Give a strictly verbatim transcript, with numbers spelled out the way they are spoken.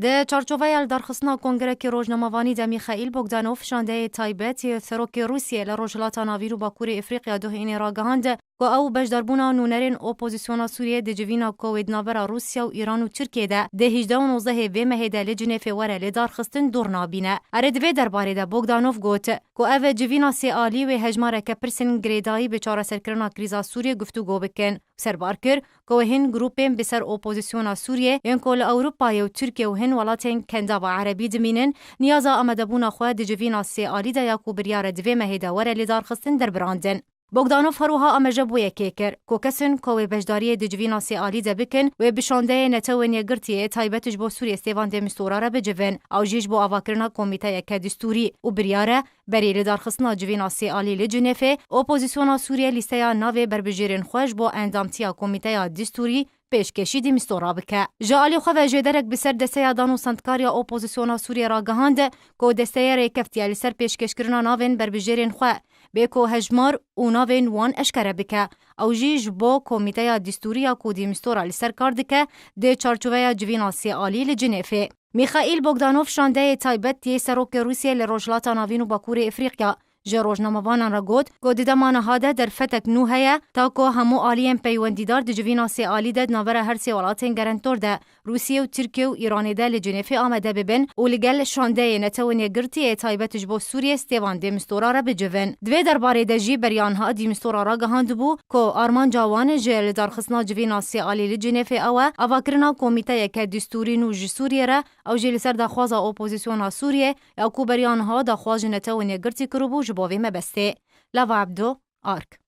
Di çarçoveya lidarxistina Kongirekî Rojnamevanî de Mîxaîl Bogdanov, şandeyê taybet yê Serokê Rûsiyê li Rojhilata Navîn û Bakurê Efrîqya duhênê ragihand ku ew beşdarbûna nûnerên opozîsyona Sûriyê di civîna ku wê di navbera Rûsya û Îran û Tirkiyê de di hejdeh û nozdehê vê mehê de li Cinêfê were lêdarxistin dûr nabîne. Erê, di vê derbarê de Bogdanov got ku ev civîna sê alî wê hejmareke pirsên girêdayî bi çareserkirina krîza Sûriyê guftûgo bikin. Serbar kir ku hin grûpên bi ser opozîsyona Sûriyê yên ku li Ewropayê û Tirkiye û hin welatên Kendava Erebî dimînin, niyaza amadebûna xwe di civîna sê alî de ya ku biryar e di vê mehê de were lêdarxistin derbirandin. Bogdanov her wiha amaje bo yekê kir ku kesên ku wê beşdariyê di civîna sê alî de bikin, wê bi şandeyê Netewên Yekgirtî yê taybet ji bo Sûriyê Stêvan Demîstora re bicivin. Ew jî ji bo avakirina komîteyeke distûrî û biryar e berî lidarxistina civîna sê alî li Cinêfê, opozîsyona Sûriyê lîsteya navê berbijêrên xwe ji bo endamtiya komîteya distûrî pêşkêşî Demîstora bike. Ji alî xwe ve jêderek bi ser desteya dan û sendkariya opozîsyona Sûriyê ragihand ku desteyê rêkeftiye li ser pêşkêşkirina navên berbijêrên xwe, bê ku hejmar û navên wan eşkere bike. Ew jî ji bo komîteya distûrî ya ku Demîstora li ser kar dike, di çarçoveya civîna sê alî li Cinêfê. Mîxaîl Bogdanov, şandeyê taybet yê Serokê Rûsiyê li Rojhilata Navîn û Bakurê Efrîqya, ji rojnamevanan re got ku di dema niha de derfetek nû heye, ta ku hemû aliyên peywendîdar di civîna sê alî de di navbera her sê welatên gerentor de, Rûsiyê û Tirkiye û Îranê de li Cinêfê amade bibin û li gel şandeyê Netewên Yekgirtî yê taybet ji bo Sûriyê Stêvan Demîstora re bicivin. Di vê derbarê de jî beriya niha Demîstora ragihandibû ku armanca wan ji lidarxistina civîna sê alî li Cinêfê ew e, avakirina komîteyeke distûrî nû ji Sûriyê re, ew jî li ser daxwaza opozîsyona Sûriyê ya ku beriya niha daxwaz ji Netewên Yekgirtî kiribû ji bo vê mebestê. Lava Ebdo, Ark.